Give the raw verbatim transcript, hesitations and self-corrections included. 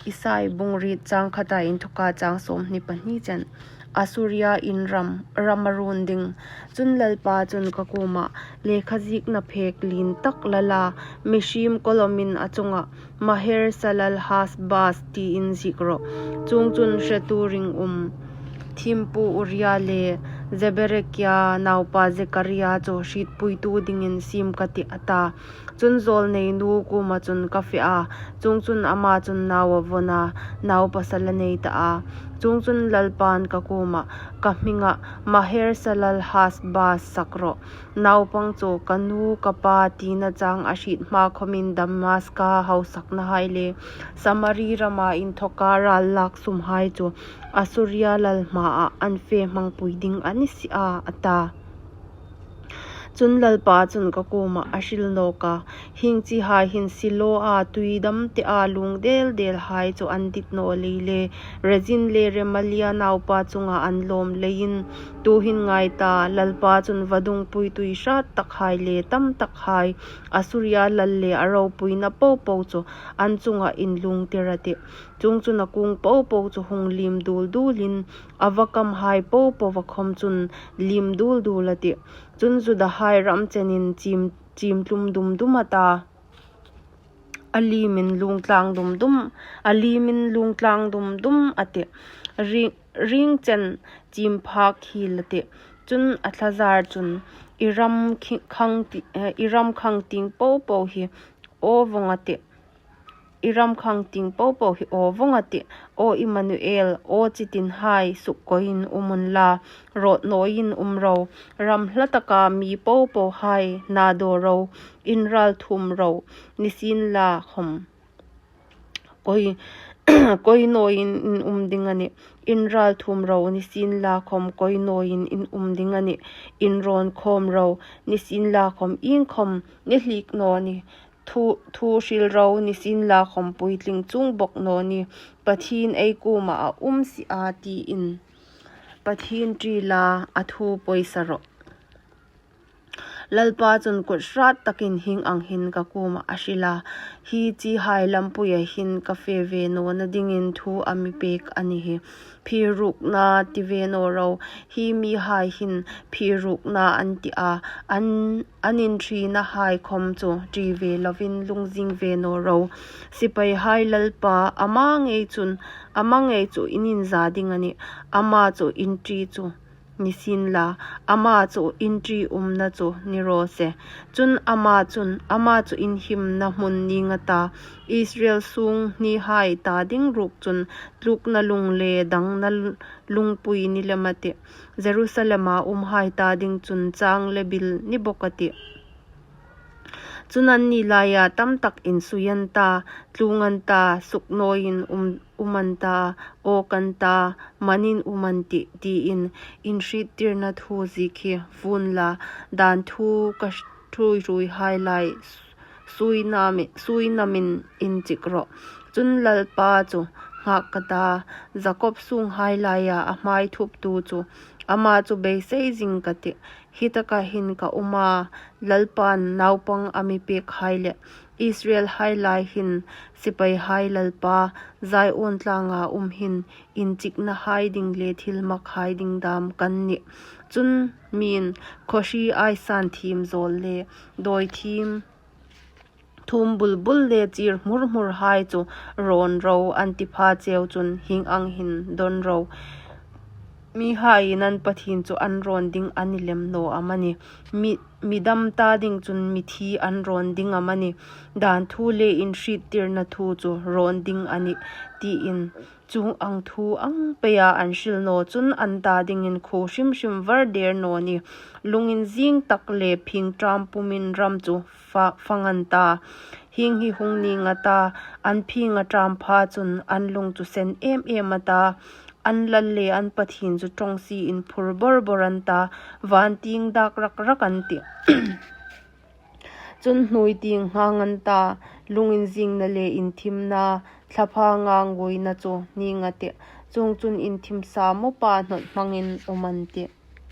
Isai bung riet chang khata inthoka chang sawmhni pahni chen. Assuria in ram, ram a run ding. Chun Lalpa chun ka kuomah, lekha ziekna phek lien tak la la, mihriem kawlawmin a chunga, Maher Shalal Hash Baz tiin ziek rawh. Chuongchun hretu ringum, thiempu Uriah le Zeberekia naupa Zekaria chu hrietpuitu dingin siem ka tih, a ta. Chun zawlnei nu kuoma chun ka fe a, chuongchun ama chun nau a vawn a, nau pasal a nei ta a. Chuongchun Lalpan ka kuomah, ka hminga Maher Shalal Hash Baz sak rawh. Naupang chu ka nu ka pa tina chang a hriet hma khawmin Damaska hausaknahai le Samari rama inthoka ral lak sumhai chu Assuria lal hmaah an fe hmangpui ding a ni si a, a ta. Chun Lalpa chun ka kuomah a hril nawk a, hieng chihai hin Shiloa tui dam tea lung del del hai chu an dit naw lei le, Rezin le Remalia naupa chunga an lawm leiin, tuhin ngai ta, Lalpa chun vadung puitui hrat takhai le tam takhai, Assuria lal le a ropuina popo chu an chunga inlungtir a tih. Chuongchun a kung popo chu hung liem dul dulin, a va kamhai popo va khawm chun liem dul dul a tih. Chun Judahai ram chenin chim, chim tlum dum dum a ta. A liemin lungtlang dum dum, a liemin lungtlang dum dum a tih. Ring, ring chen chim phak hiel a tih. Chun a thlazar chun, i ram khi-, khang ti, eh, i ram khang ting popo hi aw vawng a tih. I ram khang ting popo hi aw vawng a tih. Aw Immanuel, aw chitinhai, suk koiin um unla, rawt nawiin um ro. Ram hla taka mi popohai, na daw ro, in ral thum ro, nisienlakhawm koi, koi nawiin in um ding a nih. In ral thum ro, nisienlakhawm koi nawiin in um ding a nih. In rawn khawm ro, nisienlakhawm iengkhawm ni hliek naw ni. Thu, thu hril ro, nisienlakhawm puitling chuong bawk naw ni. Pathien ei kuomah a um si a, tiin Pathien ṭi la, a thu pawisa rawh. Lalpa chun kut hrat takin hieng ang hin ka kuomah a hril a, hi chihai lampuia hin ka fe ve nawna dingin thu a mi pek a ni hi. Phirrukna ti ve naw ro, hi mihai hin phirrukna an ti a, an, an inṭhinahai khawm chu ṭi ve lovin lungzing ve naw ro. Sipaihai Lalpa, ama ngei chun, ama ngei chu in inza ding a nih, ama chu in ṭi chu nisienla, ama chu in ṭi umna chu ni raw se. Chun ama chun, ama chu in himna hmun ning a ta, Israel sung hnihai ta ding ruok chun tlukna lung le dangna lungpui ni lem a tih. Jerusalema umhai ta ding chun chang le bil ni bawk a tih. Chun anni laia tam tak insui an ta, tlung an ta, suk nawiin um, um an ta, awk an ta, manin um an tih, tiin in hriettirna thu ziek hi vun la, dan thu ka ṭhuoi ṭhuoihai lai sui namin, sui namin inchik rawh. Chun Lalpa chu nghak ka ta, Jakob sunghai laia a hmai thuptu chu, ama chu beisei zing ka tih. Hi taka hin ka um a, Lalpan naupang a mi pekhai le Israelhai lai hin sipaihai Lalpa, Zion tlanga um hin inchiknahai ding le thilmakhai ding dam kan nih. Chun mi'n khawhri aisan thiem zawl le dawi thiem thum bul bul le chir hmur hmurhai chu rawn ro an ti pha cheu chun hieng ang hin dawn ro. Mihaiin an Pathien chu an rawn ding a ni lem naw am a ni? Mi, mi dam ta ding chun mithi an rawn ding am a ni? Dan thu le in hriettirna thu chu rawn ding a nih, tiin chuong ang thu ang peia an hril naw chun an ta dingin khuo hrim hrim var der naw ni. Lung inzing tak le phing ṭam pumin ram chu fa-, fang an ta. Hieng hi hung ning a ta, an phing a ṭam pha chun an lung chu sen em em a ta. An Lal le an Pathien chu ṭawngsie inphur bawr bawr an ta, van tieng dak rak rak an tih. Chun hnuoi tieng nghang an ta, lung inzingna le inthimna, thlaphanga nguina chu ning a tih. Chuongchun inthim sam upa hnawt hmangin um an tih.